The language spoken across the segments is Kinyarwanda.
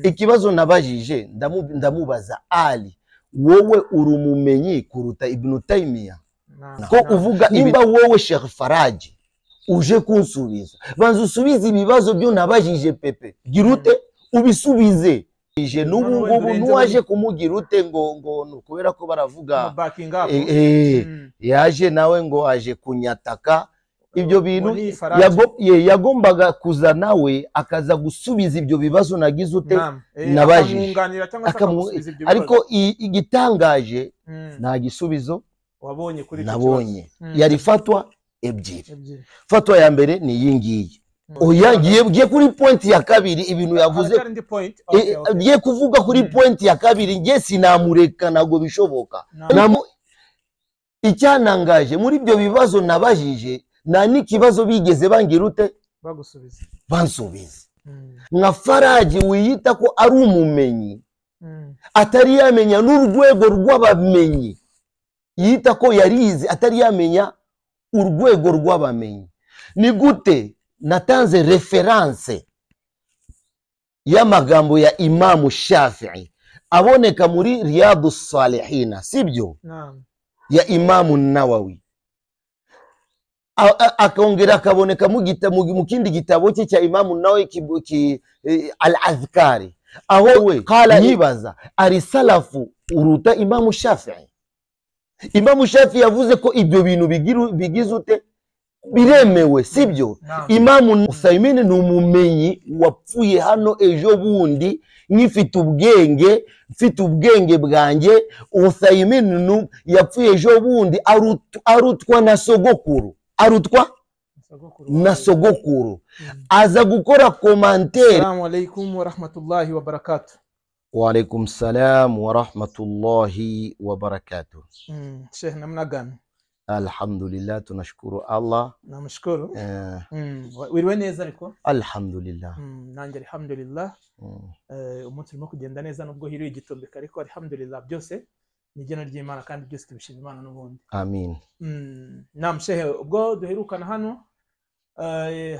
Ikibazo nabajije ndamubaza Ali, wowe uri umumenyi kuruta Ibn Taymiyyah? Ko uvuga nimba wowe Sheikh Faraji uje kunsubiza, banza usubize ibibazo byo nabajije Pepe, girute ubisubize. Ije n'ubu ngubu nuwaje kumugira ute ngo ngo kubera ko baravuga yaje nawe ngo aje kunyataka ibyo bintu yagombaga kuza nawe akaza gusubiza ibyo bibazo nagize ute nabajije, ariko igitangaje nta gisubizo nabonye. Yari fatwa ebyiri. Fatwa ya mbere ni iyi ngiyi. Oya ngiye kuri point ya kabiri, ibintu yavuze ngiye kuvuga kuri point ya kabiri, ngiye sinamureka ntabwo bishoboka. Icyanangaje muri ibyo bibazo nabajije nta n'ikibazo bigeze bangira ute bagusubiza, bansubiza. Nka Faraji wiyita ko ari umumenyi atari yamenya n'urwego rw'abamenyi, yita ko yarize atari yamenya urwego rw'abamenyi. Ni gute natanze reference y'amagambo ya Imamu Shafi'i aboneka muri Riyadu Salihina, sibyo? Ya Imamu Nawawi, akongera akaboneka mu kindi gitabo cye cya Imamu Nawawi Al-Azkari, aho we qala yibaza ari salafu uruta Imamu Shafi'i. Imamu Shafi'i yavuze ko ibyo bintu bigize ute biremewe, sibyo? Imamu Uthaymin ni umumenyi wapfuye hano ejo bundi, nkifite ubwenge, mfite ubwenge bwanjye. Uthaymin yapfuye ejo bundi, arutwa na sogokuru, arutwa na sogokuru, aza gukora commentaire. Assalamu alaykum wa rahmatullahi wa barakatuh. Wa alaykum salam wa rahmatullahi wa barakatuh. Sheikh, namna gani? Alhamdulillah, tunashukuru Allah. Namshukuru. Wiriwe neza ariko? Alhamdulillah. Nanjye alhamdulillah. Umunsi urimo kugenda neza nubwo hiriwe igitombeka, ariko alhamdulillah byose ni igeno ry'Imana kandi byose tubishima Imana n'ubundi. Amin. Naam Sheikh, ubwo duherukana hano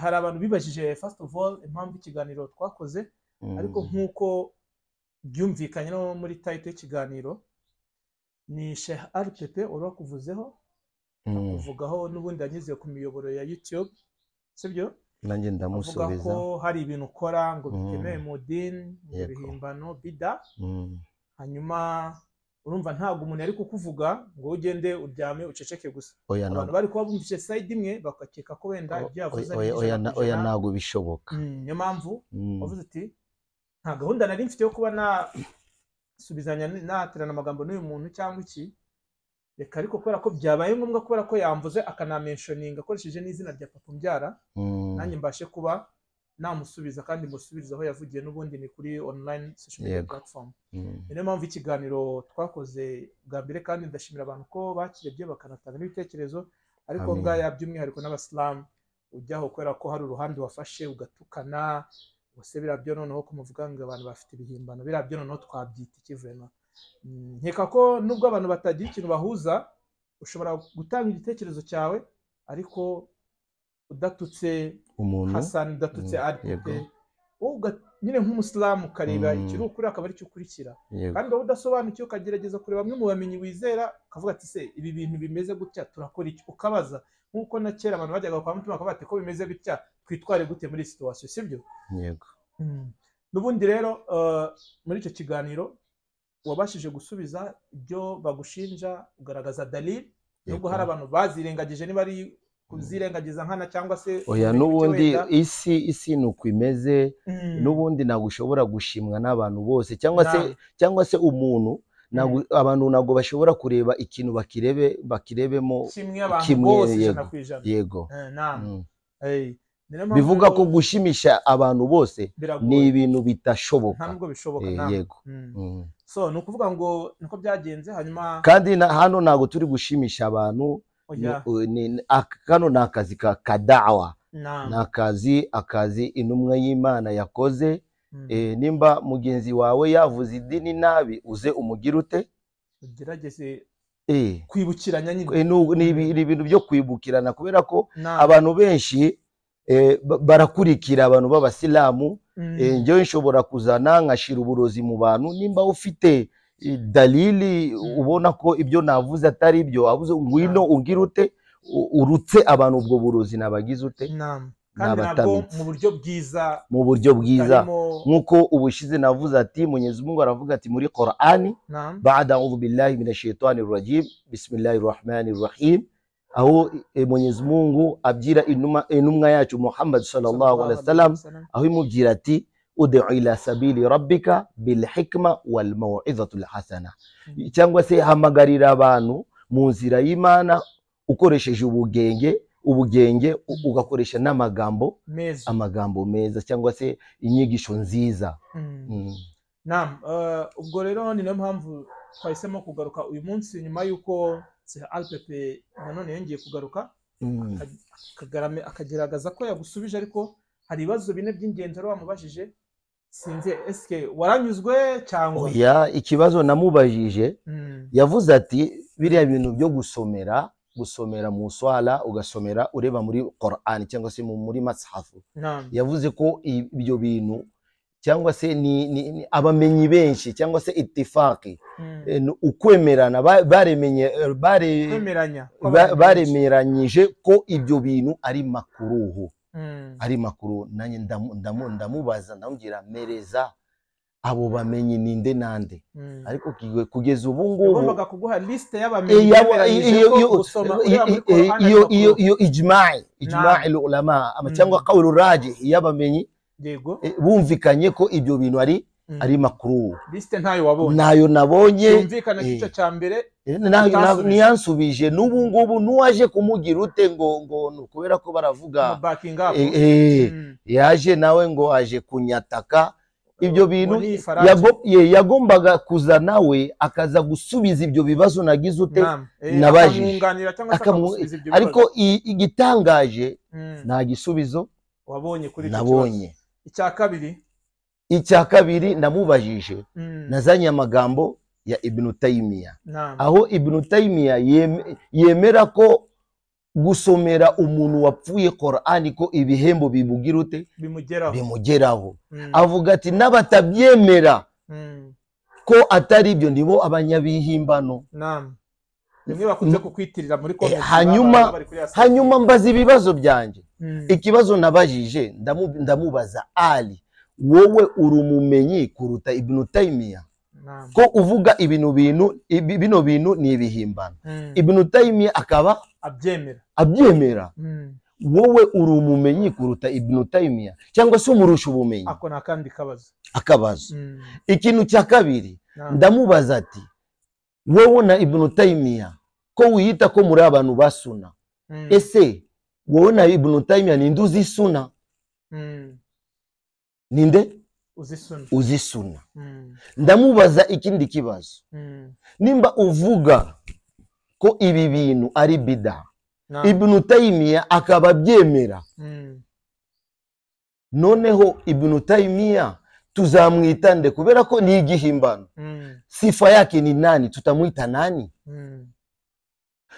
hari abantu bibajije first of all impamvu ikiganiro twakoze, ariko nkuko byumvikanye no muri title y'ikiganiro ni Sheikh Ali Pepe urakuvuzeho, kuvugaho n'ubundi yanyuze ku miyoboro ya YouTube, sibyo? Nanjye ndamusubiza avuga ko hari ibintu ukora ngo bitemewe mu dini, ibihimbano bida. Hanyuma urumva ntabwo umuntu yari kukuvuga ngo ugende uryame uceceke gusa, abantu bari kuba bumvise side imwe bakakeka ko wenda ibyo yavuze ari oya, ntabwo bishoboka. Niyo mpamvu wavuze uti nta gahunda nari mfite yo kuba nasubizanya naterana amagambo n'uyu muntu cyangwa iki, reka ariko kubera ko byabaye ngombwa, kubera ko yamvuze akanamenshoninga akoresheje n'izina rya papa mbyara, nanjye mbashe kuba namusubiza kandi musubiriza aho yavugiye n'ubundi ni kuri online social media platform. Niyo mpamvu ikiganiro twakoze bwa mbere, kandi ndashimira abantu ko bakirebye bakanatanga n'ibitekerezo, ariko ngaya by'umwihariko n'abasilamu ujyaho kubera ko hari uruhande wafashe ugatukana ubuse biriya byo noneho kumuvuga ngo abantu bafite ibihimbano, biriya byo noneho twabyita iki vraiment? Nkeka ko nubwo abantu batagira ikintu bahuza, ushobora gutanga igitekerezo cyawe ariko udatutse umuntu Hassan, udatutse Ali Pepe, nyine nk'umusilamu ukareba ikiri ukuri akaba aricyo ukurikira, kandi wowe udasobanukiwe ukagerageza kureba bamwe mu bamenyi wizera ukavuga ati se ibi bintu bimeze gutya turakora iki, ukabaza nk'uko na kera abantu bajyaga kwa mutima bakavuga ati ko bimeze bitya twitware gute muri situation, sibyo? Yego. N'ubundi rero muri icyo kiganiro wabashije gusubiza ibyo bagushinja, ugaragaza dalil, nubwo hari abantu bazirengagije niba ari kuzirengagiza nkana cyangwa se oya. N'ubundi isi nuko imeze, n'ubundi ntabwo ushobora gushimwa n'abantu bose, cyangwa se umuntu abantu ntabwo bashobora kureba ikintu bakirebemo kimwe. Yego. Bivuga ko gushimisha abantu bose ni ibintu bitashoboka. Ntabwo bishoboka. Yego. So ni ukuvuga ngo niko byagenze. Hanyuma kandi hano ntabwo turi gushimisha abantu, kano ni akazi ka da'wa, ni akazi intumwa y'Imana yakoze. Nimba mugenzi wawe yavuze idini nabi, uze umugire ute, ugerageze kwibukiranya nyine. Ni ibintu byo kwibukirana, kubera ko abantu benshi Barakurikira abantu b'abasilamu. Njyewe nshobora kuzana nkashira uburozi mu bantu, nimba ufite dalili ubona ko ibyo navuze atari ibyo, avuze ngwino ungira ute urutse abantu ubwo burozi nabagize ute. Kandi nabwo mu buryo bwiza, mu buryo bwiza nkuko ubushize navuze ati Mwenyezi Mungu aravuga ati muri Qur'ani, ba'da a'udhu billahi minash shaitani rajim bismillahir rahmanir rahim, aho Mwenyezi Mungu abwira intumwa yacu Muhammad sallallahu alaihi wasallam, aho imubwira ati ud'u ila sabili rabbika bil hikma wal maw'izati al hasana, cyangwa se hamagarira abantu mu nzira y'Imana ukoresheje ubugenge ugakoresha n'amagambo meza, amagambo meza cyangwa se inyigisho nziza. Naam, ubwo rero ni nayo mpamvu twahisemo kugaruka uyu munsi nyuma yuko Alpepe nanone yongeye kugaruka akagaragaza ko yagusubije, ariko hari ibibazo bine by'ingenzi wari wamubajije. Sinzi eske waranyuzwe cyangwa oya? Ikibazo namubajije yavuze ati biriya bintu byo gusomera mu swala ugasomera ureba muri Qur'an cyangwa se muri mashafu, yavuze ko ibyo bintu cyangwa se ni abamenyi benshi cyangwa se ittifaqi, ukwemerana baremeranyije ko ibyo bintu ari makuruhu, ari makuru. Nanjye ndamubaza ndamubwira mereza abo bamenyi ninde nande, ariko kugeza ubu ngubu yagombaga kuguha liste y'abamenyi iyo ijma'i ulama cyangwa qawlu rajih y'abamenyi bumvikanye ko ibyo bintu ari makuru. Liste ntayo wabonye? Nayo nabonye. Yumvikana igice cya mbere niyansubije n'ubu ngubu nuwaje kumugira ute ngo kubera ko baravuga yaje nawe ngo aje kunyataka ibyo bintu yagombaga kuza nawe akaza gusubiza ibyo bibazo nagize ute nabajije, ariko igitangaje nta gisubizo wabonye kuri nabonye. Icya kabiri namubajije nazanye amagambo ya Ibn Taymiyyah, aho Ibn Taymiyyah yemera ko gusomera umuntu wapfuye Qur'ani ko ibihembo bimugira ute bimugeraho. Avuga ati n'abatabyemera ko atari ibyo nibo abanyabihimbano. Bimwe bakunze kukwitirira muri comment. Hanyuma mbaza ibibazo byanjye. Ikibazo nabajije ndamubaza Ali, wowe uri umumenyi kuruta Ibn Taymiyyah ko uvuga ibintu bino bintu ni ibihimbano. Ibn Taymiyyah akaba abyemera. Wowe uri umumenyi kuruta Ibn Taymiyyah cyangwa se umurusha ubumenyi? Ako nakandi kabazo. Akabazo. Ikintu cya kabiri ndamubaza ati wowe na Ibn Taymiyyah ko wiyita ko muri abantu basuna, ese wowe na Ibn Taymiyyah ninde uzi suna? Ninde uzi suna? Ndamubaza ikindi kibazo, nimba uvuga ko ibi bintu ari bid'a, Ibn Taymiyyah akaba abyemera, noneho Ibn Taymiyyah tuzamwita nde? Kubera ko ni igihimbano, sifa yake ni nani? Tutamwita nani?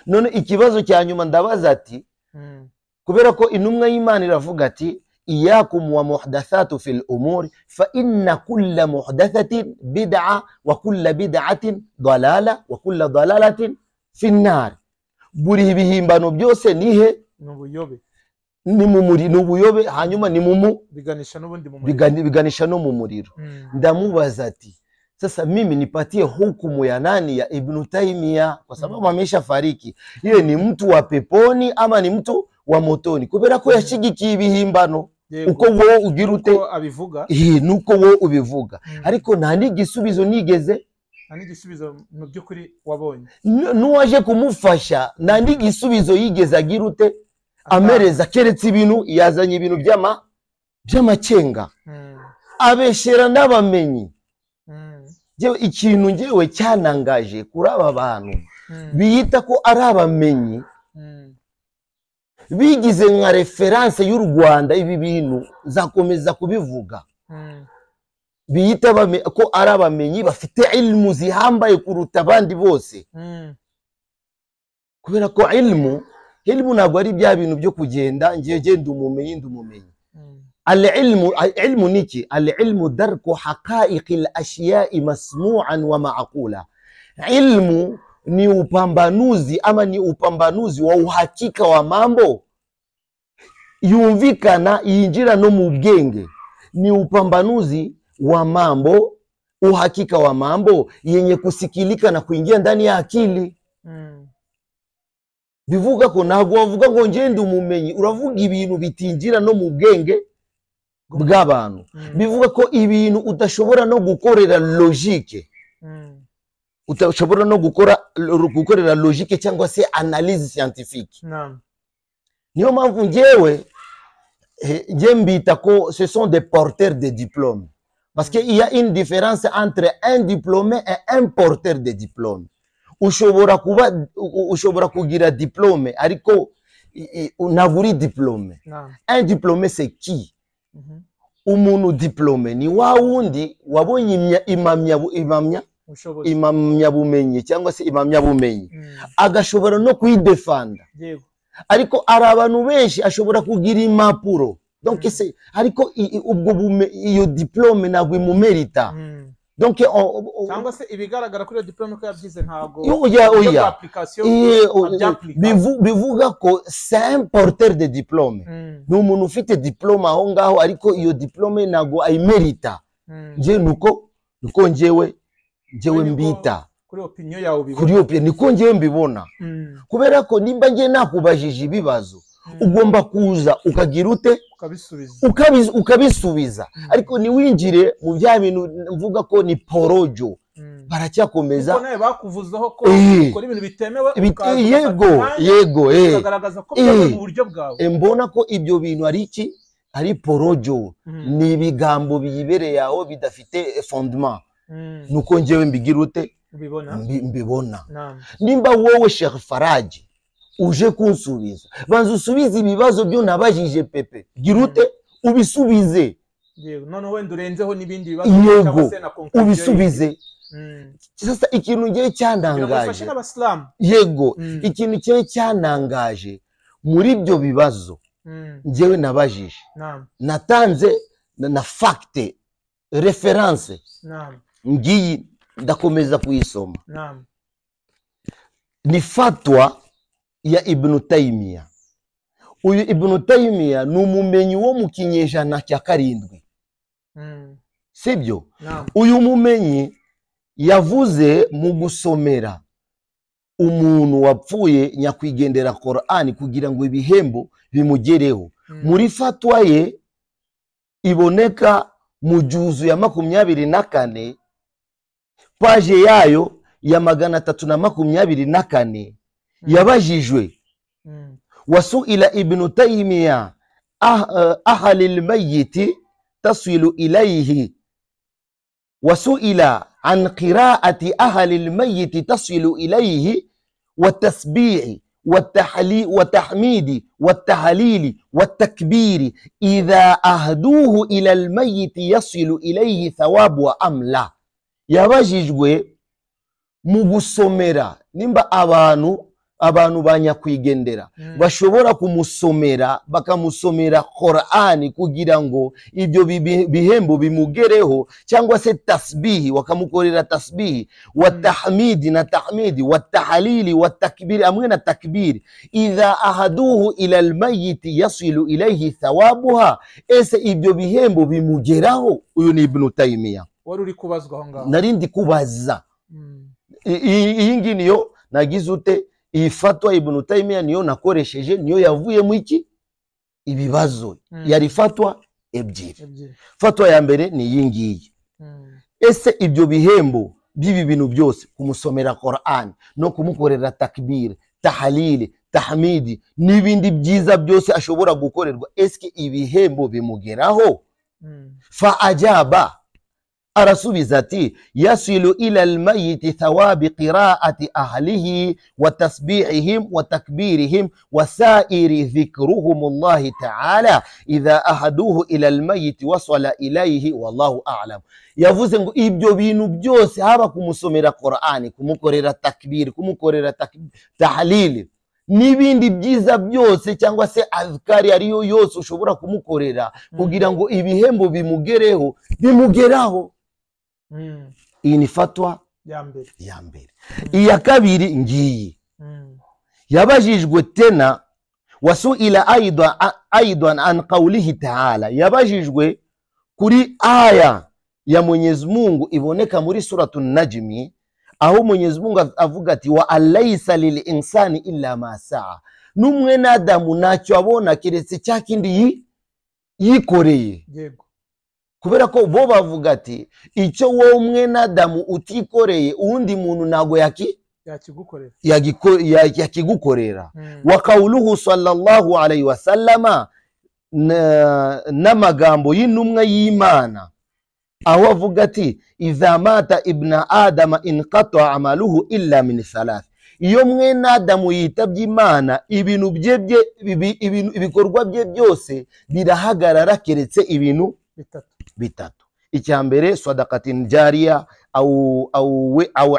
None ikibazo cya nyuma ndabaza ati kubera ko intumwa y'Imana iravuga ati iyakum wa muhdathatu fil umuri fa inna kulla muhdathatin bid'a wa kulla bid'atin dalala wa kulla dalalatin finnar, buri ibihimbano byose nihe n'ubuyobe, ni mu n'ubuyobe, hanyuma ni mumu biganisha n'ubundi mu muriro, biganisha no mu muriro. Ndamubaza ati sasa mimi nipatie hukumu ya nani? Ya Ibn Taymiyyah, kwa sababu amesha fariki, yeye ni mtu wa peponi ama ni mtu wa motoni? Kubera ko yashigikiye ibihimbano uko wowe ugira ute abivuga, nuko wowe ubivuga, ariko nta n'igisubizo nigeze, nta n'igisubizo mu by'ukuri wabonye. Nuwaje kumufasha nta n'igisubizo yigeze agira ute amereza, keretse ibintu yazanye ibintu by'amacenga, abeshera n'abamenyi. Ikintu ngewe cyanangaje kuri aba bantu biyita ko ari abamenyi, bigize nka reference y'u Rwanda, ibi bintu zakomeza kubivuga, biyita ko ari abamenyi bafite ilmu zihambaye kuruta abandi bose, kubera ko ilmu Ilmu ntabwo ari bya bintu byo kugenda ngiye genda umumenyi ndi umumenyi. Al-ilmu, ilmu niki? Al-ilmu darku haqaiqi al-ashiya'i masmu'an wa ma'qula. Ilmu ni upambanuzi ama ni upambanuzi wa uhakika wa mambo yumvikana yinjira no mu bwenge. Ni upambanuzi wa mambo, uhakika wa mambo yenye kusikilika na kuingia ndani ya akili. Bivuga ko ntabwo wavuga ngo nje ndi umumenyi, uravuga ibintu bitinjira no mu bwenge bw'abantu. Bivuga ko ibintu udashobora no gukorera logique, udashobora no gukorera logique cyangwa se analyse scientifique. Niyo mpamvu njyewe nje mbita ko ce sont des porteurs de diplômes, parce que il y a une différence entre un diplômé et un porteur de diplôme. Ushobora kuba ushobora kugira diplôme ariko ntabwo uri diplôme. Un diplômé c'est qui? Umuntu diplômé ni wa wundi wabonye impamyabumenyi cyangwa se impamyabumenyi, agashobora no kuyidefanda. Ariko ari abantu benshi ashobora kugira impapuro, donc c'est ariko ubwo iyo diplôme ntabwo imumerita. Donc cyangwa se ibigaragara kuri iyo diplôme ko yabyize ntabwo oya application. Bivuga ko c'est un porteur de diplôme, ni umuntu ufite diplôme aho ngaho ariko iyo diplôme ntabwo ayimerita. Nje nuko njewe mbita kuri opinion yawe ubibona, kuri opinion niko njewe mbibona. Kubera ko nimba nje nakubajije ibibazo ugomba kuza ukagira ute ukabisubiza, ariko niwinjire mu bya bintu mvuga ko ni porojo. Baracyakomeza kuko nawe bakuvuzeho ko ukora ibintu bitemewe. Yego yego, ukagaragaza ko byaje mu buryo bwawe. Mbona ko ibyo bintu ari iki, ari porojo, ni ibigambo biyibereye aho bidafite fondement. Nuko njewe mbigira ute mbibona. Nimba wowe Sheikh Faraji uje kunsubiza, banza usubize ibibazo byo nabajije Pepe, gira ute ubisubize. Yego, none wenda urenzeho n'ibindi bibazo cyangwa se na conclusion ubisubize. Sasa ikintu ngiye cyantangaje, yego, ikintu cye cyantangaje muri ibyo bibazo ngewe nabajije, natanze na facte reference ngiyi ndakomeza kuyisoma. Ni fatwa ya Ibn Taymiyyah. Uyu Ibn Taymiyyah ni umumenyi wo mu kinyejana cya 7. Sibyo? Uyu mumenyi yavuze mu gusomera umuntu wapfuye nyakwigendera Qur'ani kugira ngo ibihembo bimugereho. Muri fatwa ye iboneka mu juzu ya 24 page yayo ya 324 yabajijwe wasuila Ibn Taymiyyah ahlil mayyit tasilu ilayhi wasuila an qira'ati ahlil mayyit tasilu ilayhi والتسبيح والتحميد والتهليل والتكبير إذا أهدوه إلى الميت يصل إليه ثواب أم لا. Yabajijwe mu gusomera nimba abantu banyakwigendera bashobora kumusomera bakamusomera Qur'ani kugira ngo ibyo bihembo bimugereho, cyangwa se tasbihi wakamukorera tasbihi wa tahmidi na tahmidi wa tahlili wa takbiri amwe na takbiri idha ahaduhu ila almayit yasilu ilayhi thawabuha, ese ibyo bihembo bimugeraho? Uyu ni Ibn Taymiyyah wari uri kubazwa aho ngaho. Nari ndi kubaza iyi ngiyi niyo nagize ute iyi fatwa Ibn Taymiyyah niyo nakoresheje, niyo yavuye mu iki ibibazo. Yari fatwa ebyiri. Fatwa ya mbere ni iyi ngiyi. Ese ibyo bihembo by'ibi bintu byose kumusomera Qur'an no kumukorera takbir, tahlil, tahmidi n'ibindi byiza byose ashobora gukorerwa, eske ibihembo bimugeraho? Fa ajaba, arasubiza ati yasilu ila almayiti thawabi qira'ati ahlihi wa tasbihihim wa takbirihim wa sa'iri dhikruhum Allah ta'ala idha ahaduhu ila almayiti wasala ilayhi wallahu a'lam. Yavuze ngo ibyo bintu byose haba kumusomera Qur'ani, kumukorera takbir, kumukorera tahlil N'ibindi byiza byose cyangwa se azkari ariyo yose ushobora kumukorera kugira ngo ibihembo bimugereho, bimugeraho. Iyi ni fatwa ya mbere. Ya mbere. Iya kabiri ngiyi. Yabajijwe tena wasuila aidan an qawlihi ta'ala, yabajijwe kuri aya ya Mwenyezi Mungu iboneka muri Suratun Najmi, aho Mwenyezi Mungu avuga ati wa alaysa lil insani illa ma sa'a, n'umwe Adamu ntacyo abona keretse cya kindi yikoreye. Yego. Kubera ko bo bavuga ati icyo wowe mwene Adamu utikoreye uwundi muntu ntago yakigukorera. Wa qawluhu sallallahu alayhi wasallama, n'amagambo y'intumwa y'Imana aho avuga ati idha mata ibna adama inqata amaluhu illa min thalath, iyo mwene Adamu yitabye Imana ibintu bye ibikorwa bye byose birahagarara keretse ibintu bitatu. Icya mbere sadaqatin jariya au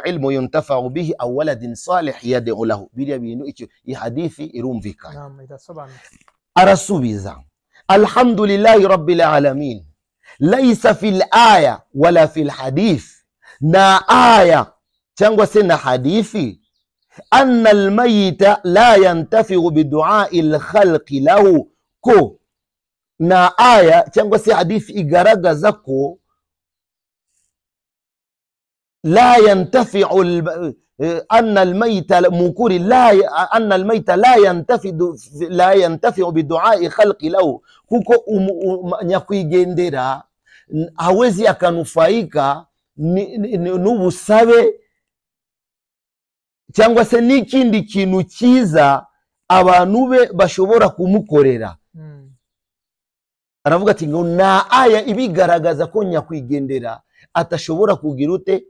ilmu yuntafa'u bihi au waladin salih yad'u lahu. Biriya bintu icyo hadithi irumvikana. Naam, irasobanutse. Arasubiza alhamdulillahi rabbil alamin, laysa fil aya wala fil hadith, na aya cyangwa se na hadithi anna al mayita la yantafi'u bi du'a'i al khalqi lahu, ko na aya cyangwa se hadithi igaragaza ko la yantafi'u anna al-mayta mukuri la anna al-mayta la yantafi'u bi du'a'i khalqi lahu, kuko nyakwigendera hawezi akanufaika n'ubusabe cyangwa se n'ikindi kintu cyiza abantu be bashobora kumukorera. Aravuga ati ngo na aya ibigaragaza ko nyakwigendera atashobora kugira ute,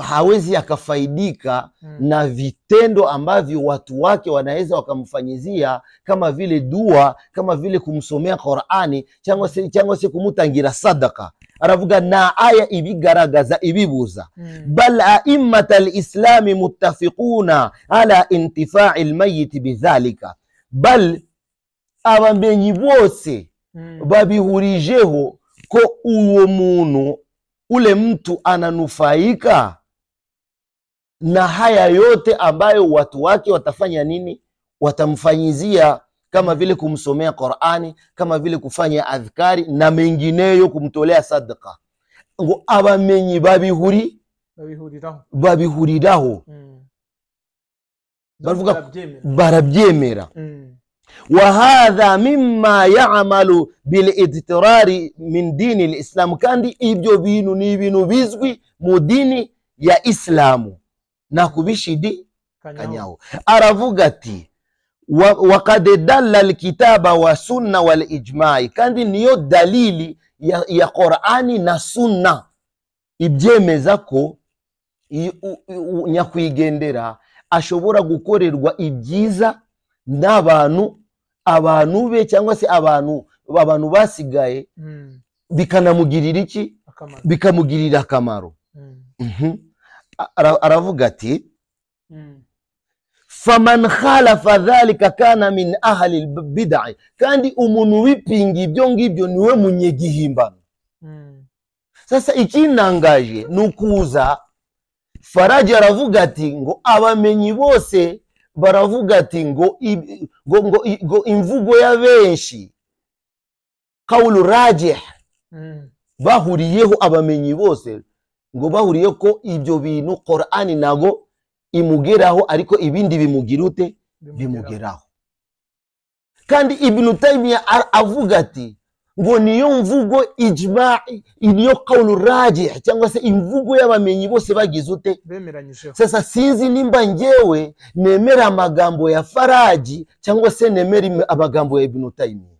hawezi akafaidika na vitendo ambavyo watu wake wanaweza wakamfanyizia, kama vile dua, kama vile kumsomea Qur'ani, cyangwa se kumutangira sadaka. Aravuga na aya ibigaragaza ibibuza. Bal a'immatal islami muttafiquna ala intifa'il mayyit bidhalika, bal abamenyi bose babihurijeho ko uwo muntu ule mtu ananufaika na haya yote ambayo watu wake watafanya nini, watamfanyizia, kama vile kumsomea Qur'ani, kama vile kufanya adhkari na mengineyo, kumtolea sadaka. Ngo abamenyi babihuriraho bavuga barabyemera. Wa hadha mimma ya'malu bil idtirari min dini al-islam, kandi ibyo bintu ni ibintu bizwi mu dini ya Islamu na kubishidi kanyaho. Aravuga ati wa qad dalla al-kitaba wa sunna wal ijma'i, kandi niyo dalili ya Qur'ani na sunna ibyemeza ko nyakwigendera ashobora gukorerwa ibyiza n'abantu abantu be cyangwa se abantu basigaye, bikanamugirira iki, bikamugirira akamaro. Aravuga ati faman khalafa dhalika kana min ahli albid'i, kandi umuntu wipinga ibyo ngibyo niwe munyegihimbano. Sasa ikinangaje nukuza Faraji aravuga ati ngo abamenyi bose baravuga ati ngo imvugo ya benshi qawlu rajih, bahuriyeho abamenyi bose ngo bahuriye ko ibyo bintu Qur'ani nago imugeraho, ariko ibindi bimugirute bimugeraho. Kandi Ibn Taymiyyah avuga ati ngo niyo mvugo ijma'i, niyo qawlu rajih, cyangwa se imvugo y'abamenyi bose bagize ute, bemeranyijeho. Sasa sinzi nimba ngewe nemera amagambo ya Faraji cyangwa se nemera amagambo ya Ibn Taymiyyah.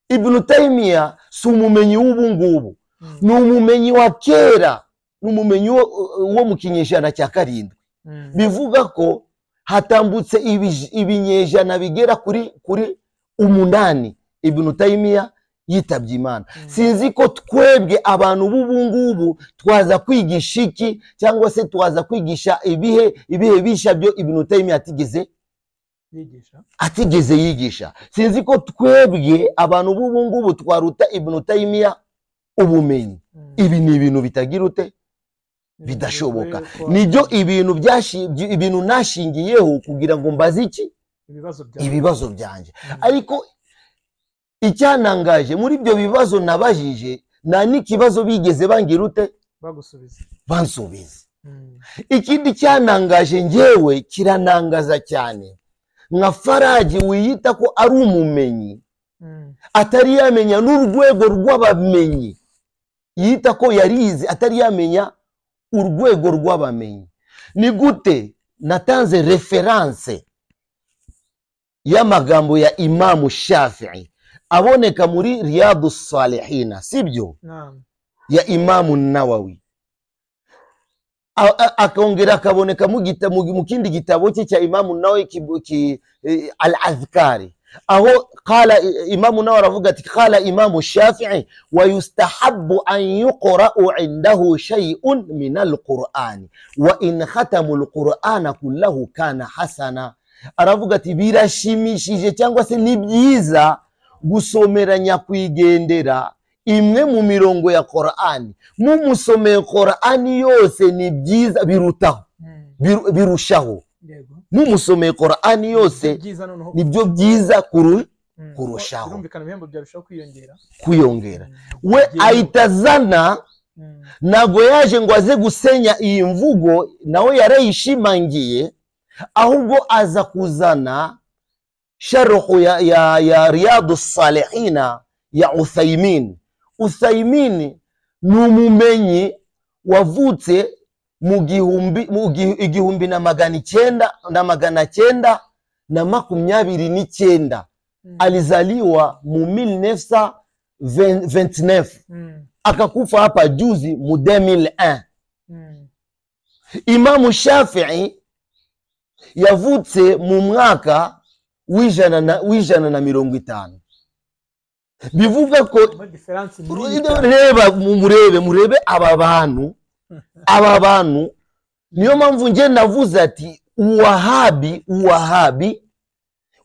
Ibn Taymiyyah si umumenyi w'ubu ngubu, ni umumenyi wa kera, ni umumenyi wo mu kinyejana cya 7. Bivuga ko hatambutse ibinyejana bigera kuri 8 Ibn Taymiyyah yitabye Imana. Sinzi ko twebwe abantu b'ubu ngubu twaza kwigisha iki cyangwa se twaza kwigisha ibihe bisha byo Ibn Taymiyyah atigeze Atigeze yigisha. Sinzi ko twebwe abantu b'ubu ngubu twaruta Ibn Taymiyyah ubumenyi. Ibi ni ibintu bitagira ute, bidashoboka. Nibyo ibintu ibintu nashingiyeho kugira ngo mbaze iki ibibazo byanjye. Ariko icyanangaje muri ibyo bibazo nabajije, nta n'ikibazo bigeze bangira ute, bansubiza. Ikindi cyanangaje njyewe kiranangaza cyane, nka Faraji wiyita ko ari umumenyi atari yamenya n'urwego rw'abamenyi, yita ko yarize atari yamenya urwego rw'abamenyi. Ni gute natanze reference y'amagambo ya Imamu Shafi'i aboneka muri Riyadu Salihina, sibyo? Ya Imamu Nawawi, akongera akaboneka mu kindi gitabo cye cya Imamu Nawawi Al-Azkari, aho qala Imamu Nawawi aravuga ati qala Imamu Shafi'i wa yustahabbu an yuqra'u indahu shay'un min al-Qur'an wa in khatamu al-Qur'ana kullahu kana hasana. Aravuga ati birashimishije cyangwa se ni byiza gusomera nyakwigendera imwe mu mirongo ya Qur'ani, mumusomeye Qur'ani yose ni byiza birutaho, birushaho. Mumusomeye Qur'ani yose nibyo byiza kurushaho, kwiyongera. We ahitazana ntago yaje ngo aze gusenya iyi mvugo, nawe yarayishimangiye, ahubwo aza kuzana sharhu ya Riyadu Salihina ya Uthaymin. Uthaymin ni umumenyi wavutse mu 1929, alizaliwa mu 1929, akakufa hapa juzi mu 2001. Imamu Shafi'i yavutse mu mwaka w'150. Bivuga ko reba murebe aba bantu. Niyo mpamvu nje navuze ati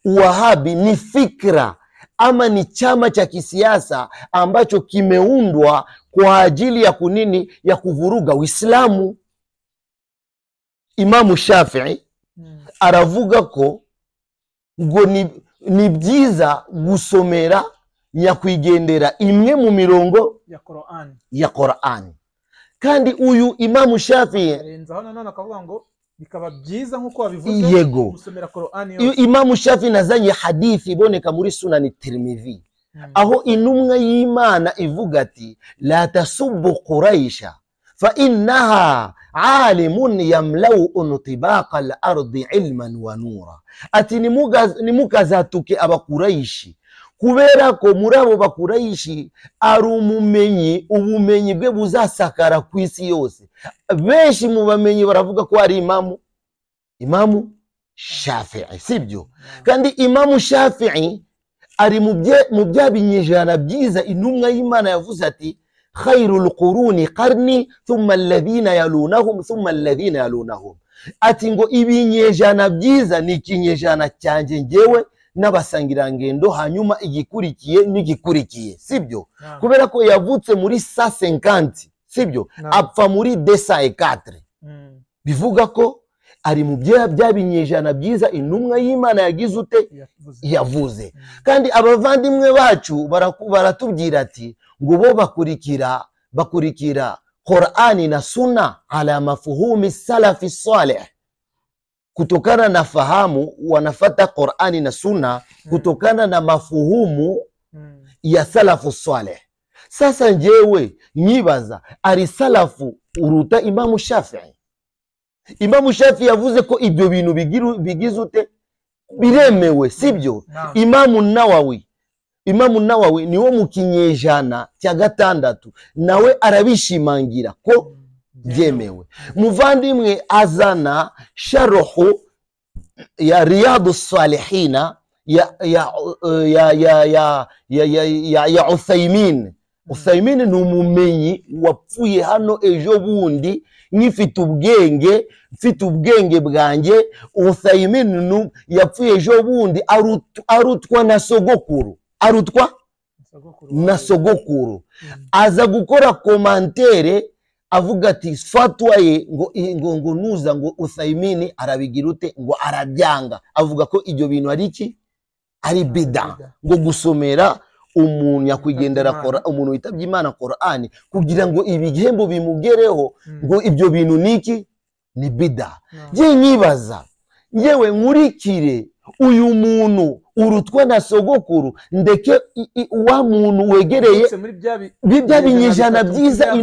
uwahabi ni fikra ama ni chama cha kisiasa ambacho kimeundwa kwa ajili ya kunini, ya kuvuruga Uislamu. Imamu Shafi'i aravuga ko ngo ni byiza gusomera nyakwigendera imwe mu mirongo ya Qur'an. Kandi uyu Imamu Shafi'i arenzaho nanone akavuga ngo bikaba byiza nkuko wabivuze gusomera Qur'an yose. Imamu Shafi'i nazanye hadithi iboneka muri Sunan Tirmidhi, aho intumwa y'Imana ivuga ati la tasubbu Quraisha fa innaha alimun yamlau untibaqa al-ardi ilman wa nura. Ati nimukazatuke abakuraishi, kubera ko muri abo bakuraishi ari umumenyi, ubumenyi bwe buzasakara ku isi yose. Benshi mu bamenyi baravuga ko ari Imamu Shafi'i, sibyo? Kandi Imamu Shafi'i ari mu bya binyejana byiza intumwa y'Imana yavuze ati khairul quruni qarni thumma alladhina yalunahum thumma alladhina yalunahum. Ati ngo ibinyejana byiza ni ikinyejana cyanjye njyewe n'abasangirangendo, hanyuma igikurikiye n'igikurikiye, sibyo? Kubera ko yavutse muri 150, sibyo? Apfa muri 204. Bivuga ko ari mu bya binyejana byiza intumwa y'Imana yagize ute, yavuze. Kandi abavandimwe bacu baratubwira ati ngo bo bakurikira Qur'ani na Sunna ala mafuhumi salafi salih, kutokana na fahamu wanafata Qur'ani na Sunna kutokana na mafuhumu ya salafu salih. Sasa njewe nyibaza ari salafu uruta Imamu Shafi'i? Imamu Shafi'i yavuze ko ibyo bintu bigize ute, biremewe, sibyo? Imamu Nawawi niwo mu kinyejana cya 6, nawe arabishimangira ko byemewe. Muvandimwe azana sharhu ya Riyadu Salihina ya ya ya ya ya ya ya Uthaymin, Uthaymin ni umumenyi wapfuye hano ejo bundi, nkifite ubwenge, mfite ubwenge bwanjye. Uthaymin yapfuye ejo bundi, arutwa na sogokuru, arutwa na sogokuru. Aza gukora commentaire avuga ati fatwa ye ngo ngo nuza ngo Uthaymin arabigira ute, ngo arabyanga, avuga ko ibyo bintu ari iki, ari bida, ngo gusomera umuntu nyakwigendera umuntu witabye Imana Qur'ani kugira ngo ibihembo bimugereho, ngo ibyo bintu niki, ni bida. Je nyibaza yewe nkurikire uyu muntu urutwa na sogokuru, ndeke wa muntu wegereye bya binyejana byiza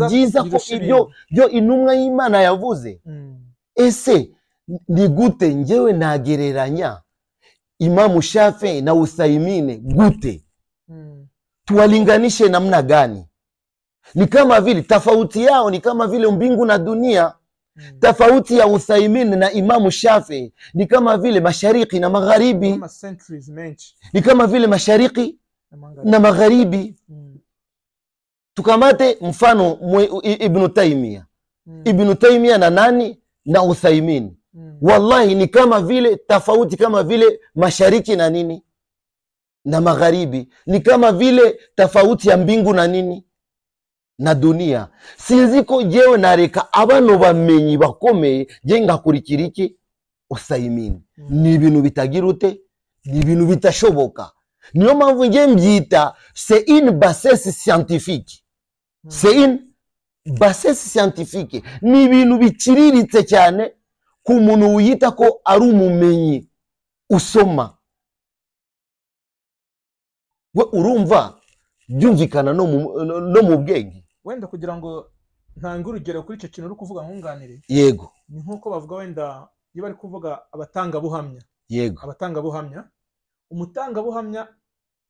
byiza ko ibyo byo intumwa y'Imana yavuze. Ese ni gute ngewe nagereranya Imamu Shafi na Uthaymin gute? Tuwalinganishe namna gani? Ni kama vile tofauti yao ni kama vile mbingu na dunia. Tofauti ya Uthaymin na Imamu Shafi ni kama vile mashariki na magharibi, ni kama vile mashariki na magharibi. Tukamate mfano Ibn Taymiyyah, Ibn Taymiyyah na nani na Uthaymin, wallahi ni kama vile tofauti kama vile mashariki na nini na magharibi, ni kama vile tofauti ya mbingu na nini na dunia. Sinzi ko jewe nareka abano bamenyi bakomeye je ngakurikira iki Uthaymin. Ni ibintu bitagira ute, ni ibintu bitashoboka. Niyo mpamvu nje mbyita c'est une bassesse scientifique, c'est une bassesse scientifique. Ni ibintu biciriritse cyane ku muntu wiyita ko ari umumenyi usoma. We urumva byumvikana no mu bwenge. Wenda kugira ngo ntange urugero kuri icyo kintu uri kuvuga nkunganire. Yego. Ni nkuko bavuga wenda iyo bari kuvuga abatangabuhamya. Yego. Abatangabuhamya, umutangabuhamya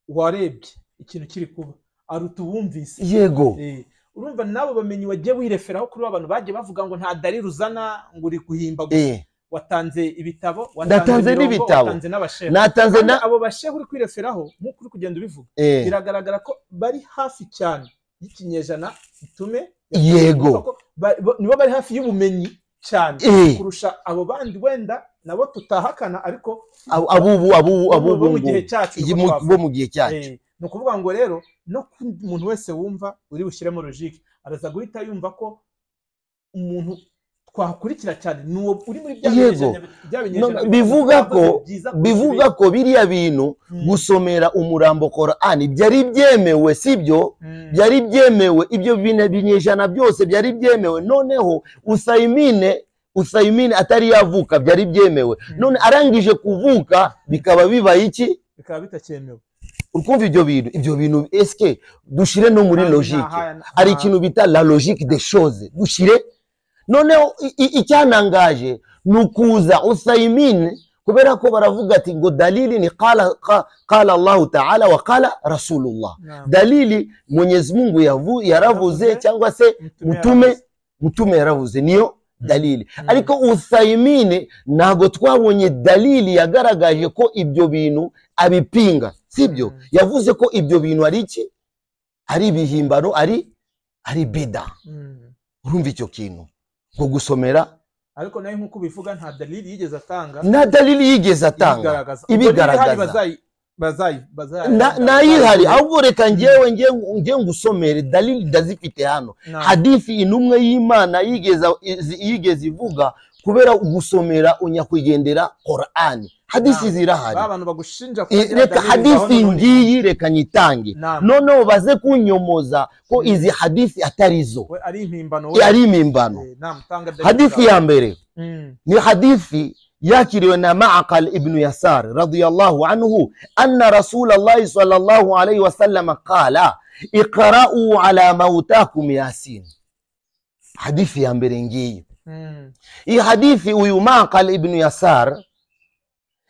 warebye ikintu kiri kuba aruta uwumvise. Yego. Urumva nabo bamenyi wagiye wireferaho kuri abantu bagiye bavuga ngo nta dalili uzana ngo uri guhimba gusa. Watanze ibitabo, watanze n'ibitabo, watanze n'abashehe. Natanze na abo bashehe uri kwireferaho nkuko uri kugenda ubivuga. Biragaragara ko bari hafi cyane y'ikinyejana itume. Yego. Nibo bari hafi y'ubumenyi cyane kurusha abo bandi wenda nabo tutahakana, ariko abubu bo mu gihe cyacu, bo mu gihe cyacu. Ni ukuvuga ngo rero no umuntu wese wumva uri bushyiremo logique araza guhita yumva ko umuntu twakurikira cyane nuwo uri muri bya binyejana. Bivuga ko biriya bintu gusomera umurambo Qur'ani byari byemewe, sibyo? Byari byemewe, ibyo binyejana byose byari byemewe. Noneho Uthaymin atari yavuka byari byemewe, none arangije kuvuka bikaba bibaye iki, bikaba bitakemewe. Urkumva ibyo bintu, ibyo bintu eske dushire no muri logique, ari ikintu bita la logique des choses dushire. Noneho icyanangaje nukuza Uthaymin kubera ko baravuga ati ngo dalili ni qala qala Allah ta'ala wa qala Rasulullah. Dalili Mwenyezi Mungu yaravuze cyangwa se mutume yaravuze, niyo dalili. Ariko Uthaymin ntago twabonye dalili yagaragaje ko ibyo bintu abipinga, sibyo? Yavuze ko ibyo bintu ari iki, ari ibihimbano, ari bida. Urumva icyo kintu ngo gusomera, ariko nayo nkuko bivuga nta dalili yigeze atanga, nta dalili yigeze atanga ibigaragaza. Nayihari ahubwo reka ngewe ngewe ngusomere dalili ndazifite hano. Hadithi intumwa y'Imana yigeze ivuga kubera gusomera unyakwigendera Qur'ani. Hadithi zirahari. Abantu bagushinja reka hadithi ngiyi reka nyitange, noneho baze kunyomoza ko izi hadithi atarizo, ari impimbano. Hadithi ya mbere ni hadithi yakiriwe na Ma'qal ibn Yasar radiyallahu anhu anna Rasulullah sallallahu alayhi wasallam qala iqra'u ala mautakum Yasin. Hadithi ya mbere ngiyi. Iyi hadithi uyu Ma'qal ibn Yasar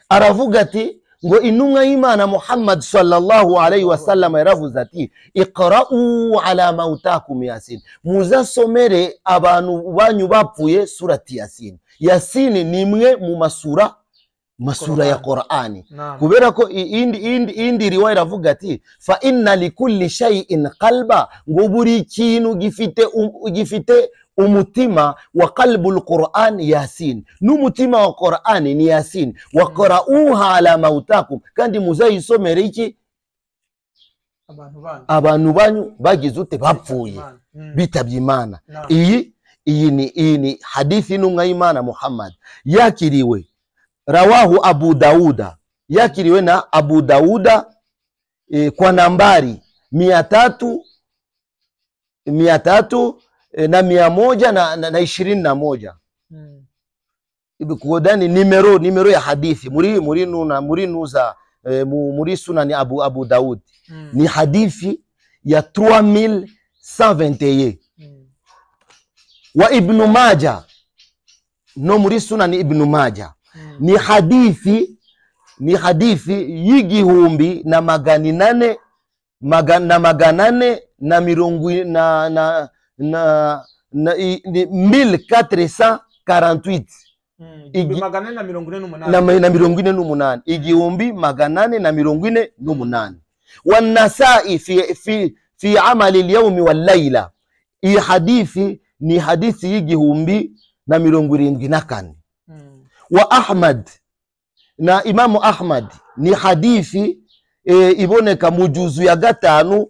aravuga ati ngo intumwa y'Imana Muhammad sallallahu alayhi wasallam yaravuze ati iqra'u ala mautakum Yasin, muzasomere abantu banyu bapfuye surati Yasin. Yasin ni imwe mu masura Masura ya Qur'ani. Naam. Kubera ko indi riwaya iravuga ati fa inna likulli shay'in qalba, ngo buri kintu gifite umutima, wa qalbul Qur'an Yasin, n'umutima wa Qur'ani ni Yasin, wa qara'uha ala mautakum, kandi muzayisomere iki Abantu banyu abantu banyu bagize ute bapfuye Imana. Bitabye Imana. Naam. Iyi ni hadithi y'intumwa y'Imana Muhammad yakiriwe, rawahu Abu Dauda, yakiriwe na Abu Dauda kwa nambari 300 na 121. Kodani nimero ya hadithi muri nuna muri nuza muri sunani Abu Daud ni hadithi ya 3121. Wa Ibn Majah, no muri sunani Ibn Majah ni hadithi y'1800 na 400 na mirongo na ni 1448. 1448. Na 48, 1448. Wanasai fi amali lyaumi wallaila, iyi hadithi ni hadithi y'1074. Wa Ahmad, na Imamu Ahmad, ni hadithi iboneka mu juzu ya 5,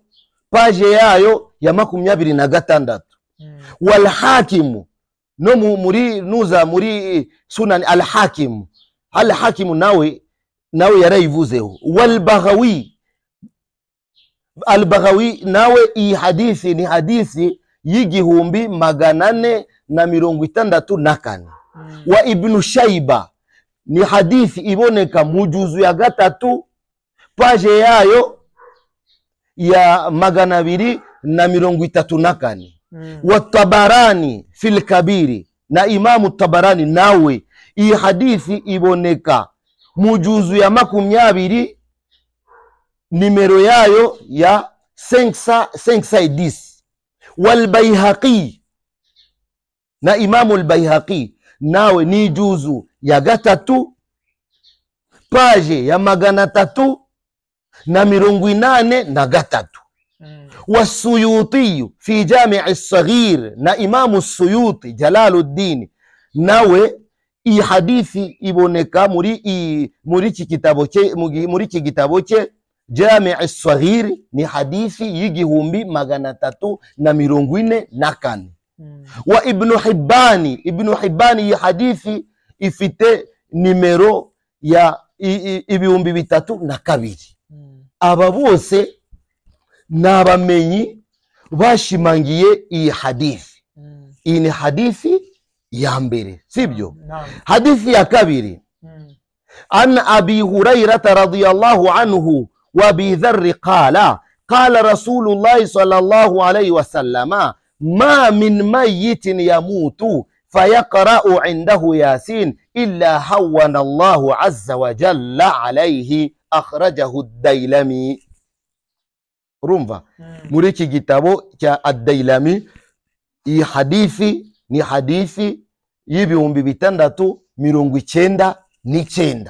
page yayo ya 26. Walhakimu, no muri nuza muri sunan Alhakimu, Alhakimu nawe yarayivuzeho. Walbaghawi, Albaghawi nawe iyi hadithi ni hadithi y'1464. Wa Ibnu Shaiba, ni hadithi iboneka mu juzu ya 3, page yayo ya 234. Wa Tabarani fil Kabiri, na Imamu Tabarani nawe iyi hadithi iboneka mu juzu ya 20, nimero yayo ya 510. Walbaihaqi, na Imamu Albaihaqi nawe ni juzu ya 3, page ya 383. والسيوطي في جامع الصغير، na Imamu Suyuti Jalaluddin nawe iyi hadithi iboneka muri iki gitabo cye, Jami Saghir, ni hadithi y'1344. Wa Ibnu Hibbani, Ibnu Hibbani iyi hadithi ifite nimero ya 3002. Aba bose ni abamenyi bashimangiye iyi hadithi. Iyi ni hadithi ya mbere, sibyo? Naam. Hadithi ya kabiri: عن أبي هريرة رضي الله عنه وأبي ذر قال: قال رسول الله صلى الله عليه وسلم: ما من ميت يموت فيقرأ عنده ياسين إلا هون الله عز وجل عليه. أخرجه الديلمي. Urumva muri iki gitabo cya Ad-Dailami, iyi hadithi ni hadithi y'6099.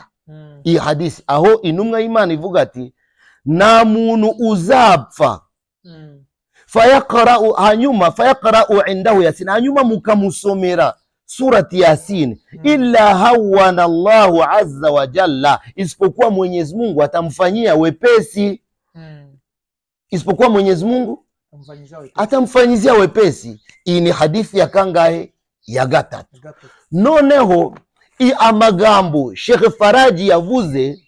Iyi hadisi aho intumwa y'Imana ivuga ati nta muntu uzapfa fayaqra'u, hanyuma fayaqra'u indahu Yasin, hanyuma mukamusomera surati Yasin, illa hawana Allahu azza wa jalla, isipokuwa Mwenyezi Mungu atamfanyia wepesi. Isipokuwa Mwenyezi Mungu Amfanyizia wepesi. Atamfanyizia wepesi. Iyi ni hadithi ya kangahe? Ya gatatu. Gatatu. Noneho amagambo Sheikh Faraji yavuze,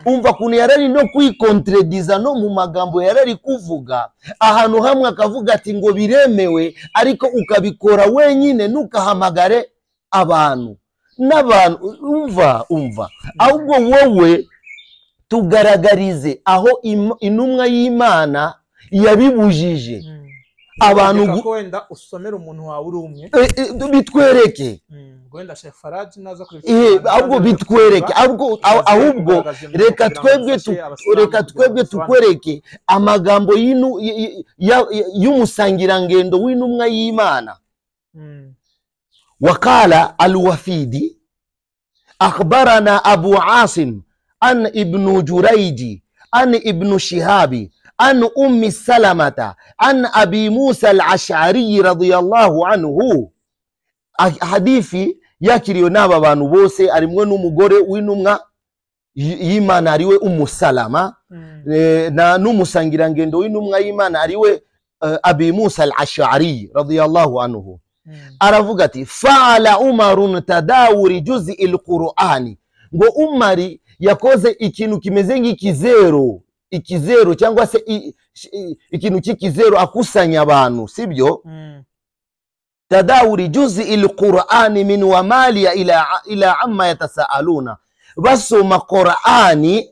umva kuntu yarari no kwikontrediza no mu magambo yarari kuvuga ahantu hamwe akavuga ati ngo biremewe ariko ukabikora wenyine, ntukahamagare abantu n'abantu. Umva, ahubwo wowe tugaragarize aho intumwa y'Imana yabibujije abantu. Reka ko wenda usomera umuntu wawe uri umwe. Bitwereke. Ngo wenda Sheikh Faraji naza kureba ikiganiro, Ahubwo aze bitwereke kureba, ahubwo aze ahubwo kugaragaza imirongo reka kugira ngo twebwe dufashe abasilamu reka kugira ngo twebwe basobanukirwe. tukwereke amagambo y'umusangirangendo w'intumwa y'Imana. Wakala Alwafidi. Akhbarana Abu Asim an Ibn Jurayji an Ibn Shihabi an Ummi Salamata an Abi Musa al-Ash'ari radiyallahu anhu. Hadithi yakiriwe n'aba bantu bose arimwe n'umugore w'intumwa y'Imana ariwe Ummu Salama, na n'umusangirangendo w'intumwa y'Imana ariwe Abi Musa al-Ash'ari radiyallahu anhu. Aravuga ati fa'ala Umarun tadawuri juz'i al-Qur'ani, ngo Umari yakoze ikintu kimeze nk'ikizero, ikizero cyangwa se ikintu cy'ikizero akusanya abantu, sibyo? Tadawuri juz'i al-Qur'ani min wamaliya ila amma yatasaaluna, basoma Qur'ani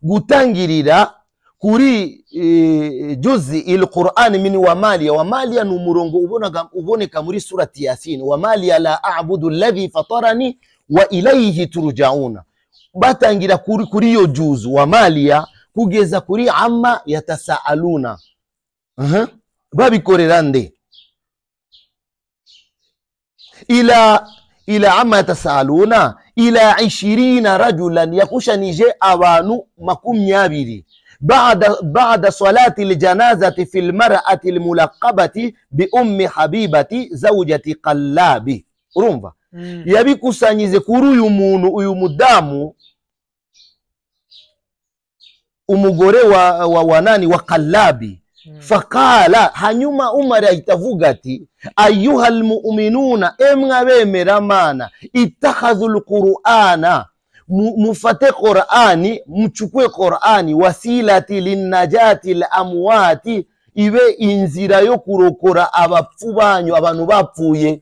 gutangirira kuri juzi il-Qur'ani min wamaliya. Wamaliya ni umurongo uboneka muri surati Yasin, wamaliya la a'budu alladhi fatarani wa ilayhi turja'una. Batangira kuri iyo juzu wamaliya kugeza kuri amma yatasaaluna. Babikorera nde? Ila amma yatasaaluna ila 20 rajulan, yakushanije abantu 20 بعد صلاة الجنازة في المرأة الملقبة بأم حبيبة زوجة قلابي. Urumva yabikusanyize kuri uyu muntu, uyu mudamu, umugore wa nani, wa Qallabi. Faqala, hanyuma Umar ahita ati ayuha almu'minuna, emwe abemera mana, ittakhadhu alqur'ana, mufate Qur'ani, mchukue Qur'ani wasilati linnajati al-amwati, ibe inzira yo kurokora abapfu banyu, abantu bapfuye.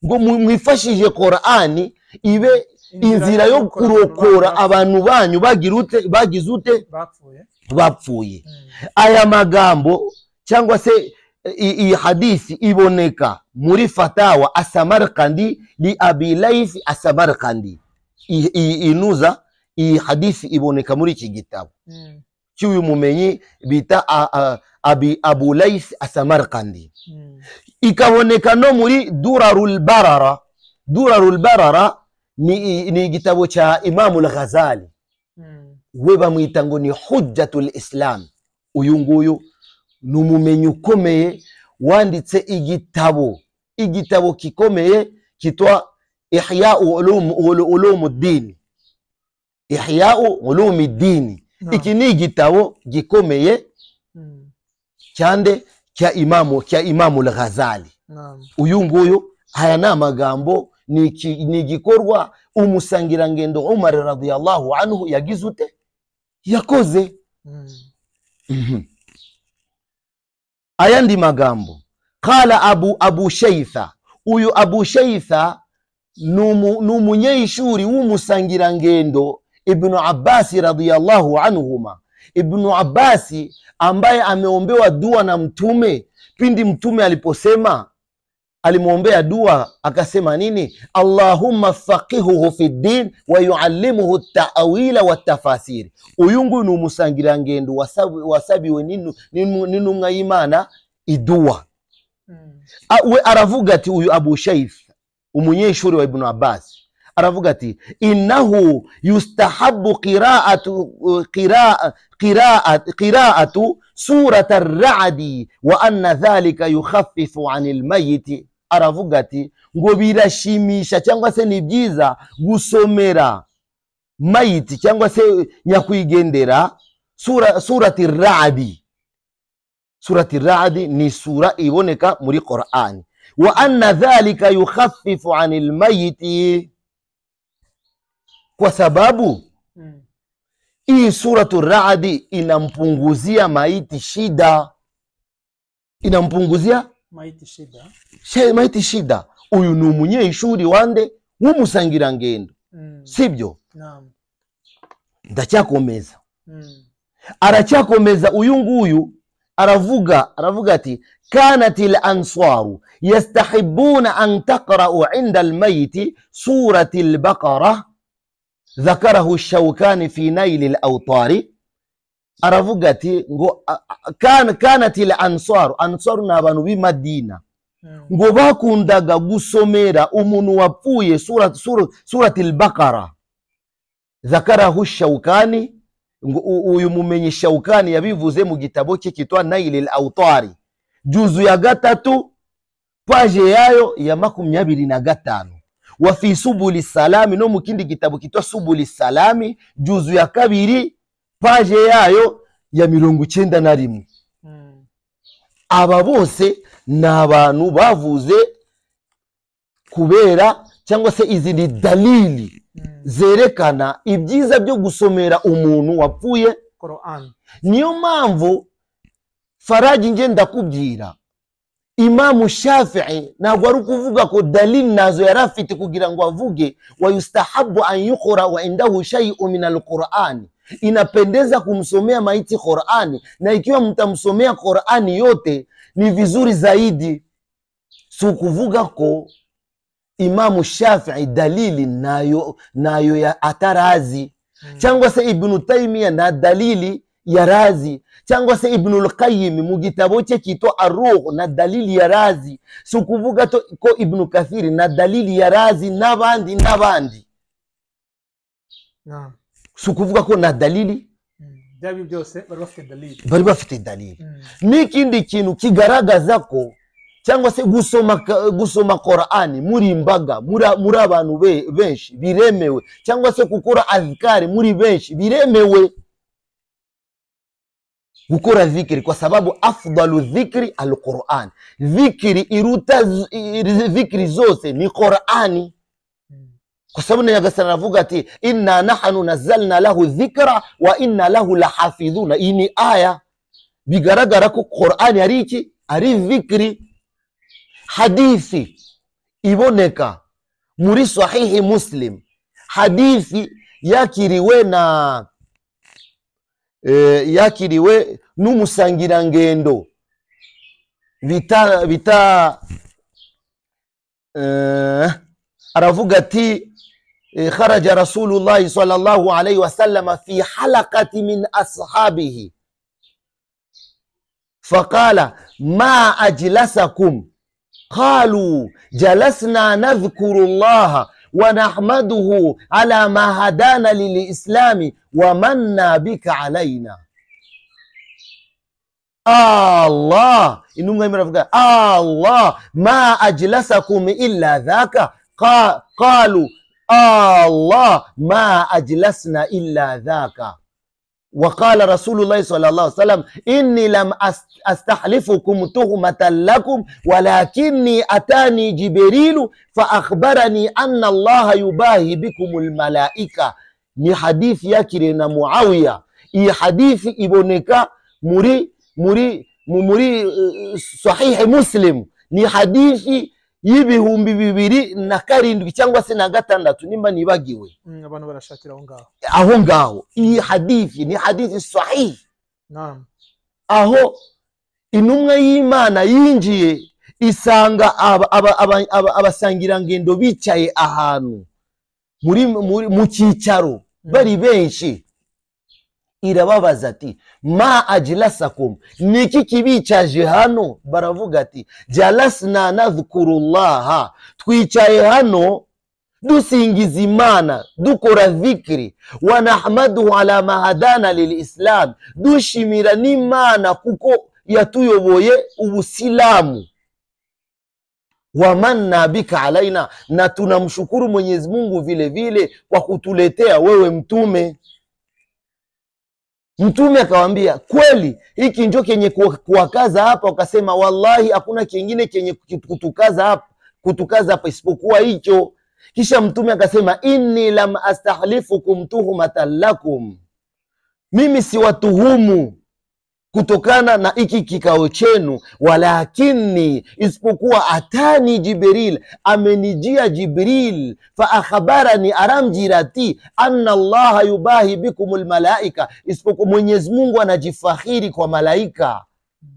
Ngo mwifashije Qur'ani ibe inzira yo kurokora abantu banyu bagirute, bagizute, bapfuye. Aya magambo cyangwa se iyi hadisi iboneka muri fatawa Asamarkandi li Abi Layth Asamarkandi. Inuza iyi hadisi iboneka muri iki gitabo cy'uyu mumenyi bita Abu Layth Asamarkandi. Ikaboneka no muri Durarul Barara. Durarul Barara ni igitabo cya Imam al-Ghazali, we bamwita ngo ni Hujjatul Islam. Uyu nguyu ni umumenyi ukomeye wanditse igitabo kikomeye kitwa Ihya'u Ulumuddin. Ihya'u Ulumuddin. Iki ni igitabo gikomeye cyande cya Imamu al-Ghazali. Uyu nguyu aya ni amagambo, ni igikorwa umusangirangendo Umar radiyallahu anhu yagize ute, yakoze. Ayandi magambo qala Abu Shaytha. Uyu Abu Shaytha ni umunyeshuri w'umusangirangendo Ibn Abbas radiyallahu anhuma. Ibn Abbas ambaye ameombewa dua na mtume pindi mtume aliposema, alimwombea dua akasema nini? Allahumma faqihuhu fi din wa yuallimuhu at-ta'wila wa at-tafasir. Uyu nguyu ni umusangirangendo wasabiwe n'intumwa y'Imana idua. We aravuga ati uyu Abu Shayth umunyeshuri wa Ibn Abbas aravuga ati innahu yustahabbu qira'atu surat ar-ra'd wa anna dhalika yukhaffifu 'anil mayyit. Aravuga ati ngo birashimisha cyangwa se ni byiza gusomera mayiti cyangwa se nyakwigendera surati ar-ra'd. Surati ar-ra'd ni sura iboneka muri Qur'an. Wa anna dhalika yukhaffifu 'anil mayyit, kwa sababu hii suratu ar-ra'd inampunguzia maiti shida, inampunguzia maiti shida. Maiti shida. Uyu ni umunyeshuri wande w'umusangirangendo, sibyo? Naam. Ndacyakomeza. Aracyakomeza uyu nguyu aravuga ati kanat al-ansaru yastahibuna an taqra'u 'inda al-mayyit surati al-baqara dhakarahu ash-Shawkani fi Nail al-Awtari. Aravuga ati ngo kanat al-ansaru, ansaru ni abantu b'i Madina, Ngo bakundaga gusomera umuntu wapfuye surati al-Baqara. Dhakarahu Shawkani, uyu mumenyi Shawkani yabivuze mu gitabo cye kitwa Nail al-Awtari, juzu ya 3 page yayo ya 25. Wa fi Subuli Salami, no mu kindi gitabo kitwa Subuli Salami, juzu ya 2 page yayo ya 91. Aba bose ni abantu bavuze kubera cyangwa se izi ni dalili zerekana ibyiza byo gusomera umuntu wapfuye Qur'an. Niyo mpamvu Faraji nge ndakubwira, Imamu Shafi'i ntabwo ari ukuvuga ko dalili nazo yari afite kugira ngo avuge wa yustahabu an yuqra wa indahu shay'un min al-Qur'an, inapendeza kumsomea maiti Qur'ani, na ikiwa mtamsomea Qur'ani yote ni vizuri zaidi. Si kuvuga ko Imamu Shafi'i dalili nayo ya atarazi, cyangwa se Ibn Taymiyyah na dalili ya razi, cyangwa se Ibn al-Qayyim mu gitabo cye kitwa Ar-Ruh na dalili ya razi. Si kuvuga ko Ibn Kathir na dalili ya razi n'abandi n'abandi. Si kuvuga ko na dalili byose bari bafite dalili, bari bafite dalili. N'ikindi kintu kigaragaza ko cyangwa se gusoma Qur'ani muri imbaga, muri abantu benshi biremewe, cyangwa se gukora azkari muri benshi biremewe. Gukora dhikri, kwa sababu afdalu dhikri al-Qur'an, dhikri iruta dhikri zose ni Qur'ani. Kwa sababu Nyagasani anavuga ati inna nahnu nazzalna lahu dhikra wa inna lahu lahafidhuna. Iyi ni aya bigaragara ko Qur'ani ari iki? Ari dhikri. Hadithi iboneka muri Sahihi Muslim, hadithi yakiriwe na yakiriwe n'umusangirangendo bita aravuga ati kharaja Rasulullah sallallahu alayhi wasallam fi halaqati min ashabihi faqala ma ajlasakum qalu jalasna nadhkuru Allah wa nahmaduhu ala ma hadana lilislami wa manna bika alaina. Allah, intumwa iravuga Allah ma ajlasakum illa dhaka qalu Allah ma ajlasna illa dhaka. وقال رسول الله صلى الله عليه وسلم إني لم أستحلفكم تهمة لكم ولكني أتاني جبريل فأخبرني أن الله يباهي بكم الملائكة. Ni hadithi yakiriwe na Muawiya. Iyi hadithi iboneka muri muri muri Sahihi Muslim. Ni hadithi y'2007 cyangwa se na 6 nimba nibagiwe. Abantu barashakira aho ngaho. Aho ngaho iyi hadithi ni hadithi sahih. Naam. Aho intumwa y'Imana yinjiye isanga abasangirangendo bicaye ahantu muri mu cyicaro bari benshi, irababaza ati ma ajlasakum, niki kibicaje hano? Baravuga ati jalasna nadhkurullaha, twicaye hano dusingiza Imana, dukora dhikri, wa nahmaduhu ala ma hadana lilislam, dushimira n'Imana kuko yatuyoboye ubusilamu, wa manna bika alaina, na tunamshukuru Mwenyezi Mungu vile vile kwa kutuletea wewe mtume. Mtume akawaambia kweli hiki ndio kenye kuwakaza hapa? Wakasema wallahi hakuna kingine kenye kutukaza hapa isipokuwa hicho. Kisha mtume akasema inni lam astahlifukum tuhmatan lakum, mimi siwatuhumu kutokana na iki kikao chenu, walakini isipokuwa atani Jibril, amenijia Jibril, fa akhbarani, aramjirati anna Allah yubahi bikumul malaika, isipokuwa Mwenyezi Mungu anajifakhiri kwa malaika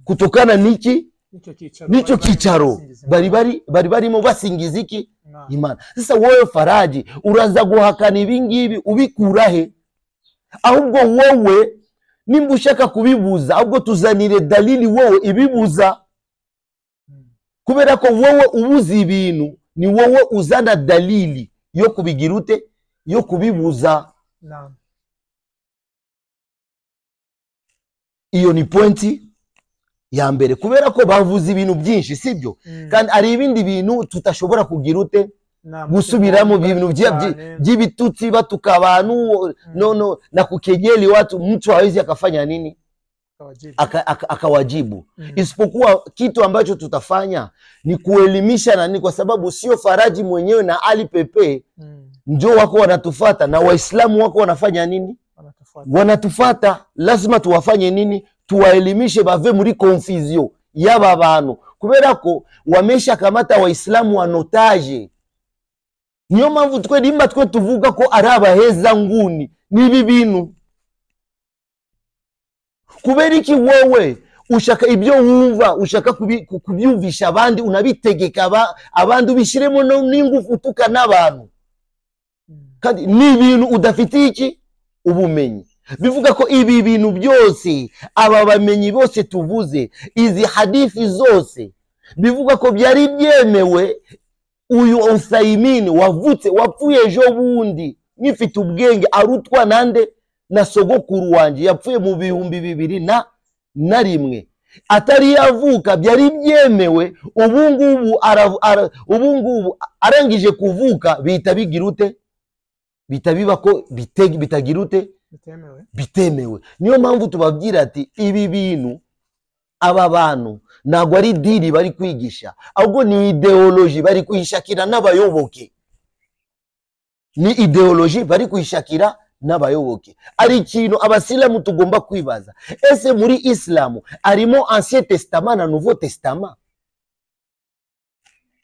kutokana niki nicho kicharo bari barimo basingiziki Imana. Sasa wowe Faraji uraza guhakana ibingibi ubikurahe? Ahubwo wowe nimba ushaka kubibuza, ahubwo tuzanire dalili wowe ibibuza. Kubera ko wowe ubuze ibintu ni wowe uzana dalili yo kubigira ute, yo kubibuza. Iyo ni pointi ya mbere, kubera ko bavuze ibintu byinshi, sibyo? Kandi ari ibindi bintu tutashobora kugira ute gusubiramo, ibintu by'ibitutsi batuka abantu no na kukejeli watu, mtu hawezi akafanya nini, akawajibu. Isipokuwa kitu ambacho tutafanya ni kuelimisha na nini, kwa sababu sio Faraji mwenyewe na Ali Pepe ndio wako wanatufata, na Waislamu wako wanafanya nini, wanatufata. Lazima tuwafanye nini, tuwaelimishe bave muri confusion yaba bantu, kubera ko wamesha kamata Waislamu wanotaje. Niyo mpamvu twe nimba twe tuvuga ko ari abaheza nguni nibi bintu. Kubera iki wowe ushaka ibyo wumva, ushaka kubyumvisha abandi, unabitegeka abandi, ubishiremo n'ingufu utuka n'abantu, kandi ni ibintu udafitiye iki ubumenyi. Bivuga ko ibi bintu byose aba bamenyi bose tuvuze, izi hadithi zose, bivuga ko byari byemewe. Uyu Uthaymin wavutse wapfuye ejo bundi, nifite ubwenge arutwa nande na sogokuru wanje yapfuye mu 2001, atari yavuka byari byemewe. Ubungubu arangije kuvuka bihita bigira ute, bihita biba ko bitagira ute, bitemewe. Niyo mpamvu tubabwira ati ibi bintu aba bantu ntabwo ari dini bari kwigisha, ahubwo ni ideology bari kuyishakira n'abayoboke. Ni ideology bari kuyishakira n'abayoboke. Ari ikintu abasilamu tugomba kwibaza, ese muri Islamu arimo Ancien Testament na Nouveau Testament?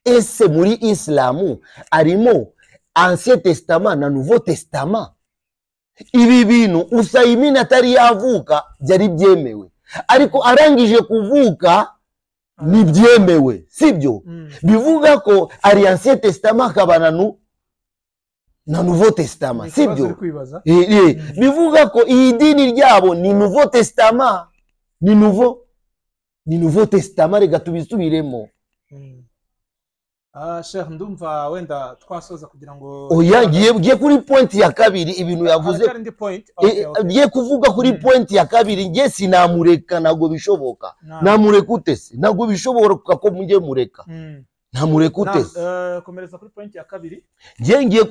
Ese muri Islamu arimo Ancien Testament na Nouveau Testament? Ibi bintu Uthaymin atari yavuka byari byemewe, ariko arangije kuvuka ni byemewe, sibyo? Bivuga ko ari Ancien Testament akabana na Nouveau Testament, sibyo? Bivuga ko iyi dini ryabo ni Nouveau Testament, ni Nouveau Testament. Reka tubisubiremo. Sheikh, ndumva wenda twasoza kugira ngo oya, ngiye kuri point ya kabiri ibintu yavuze. Ngiye kuvuga kuri point ya kabiri, ngiye sinamureka, ntabwo bishoboka. Namureka ute se? Ntabwo bishoboka ko mujye mureka. Namureka ute se? Komereza kuri point ya kabiri. Ngiye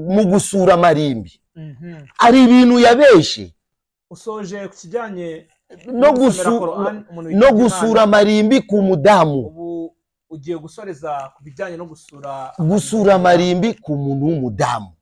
mu gusura marimbi. Ari ibintu yabeshe. Usoje ku kijyanye no gusura marimbi ku mudamu. Ubu ugiye gusoreza ku bijyanye no gusura marimbi ku muntu w'umudamu.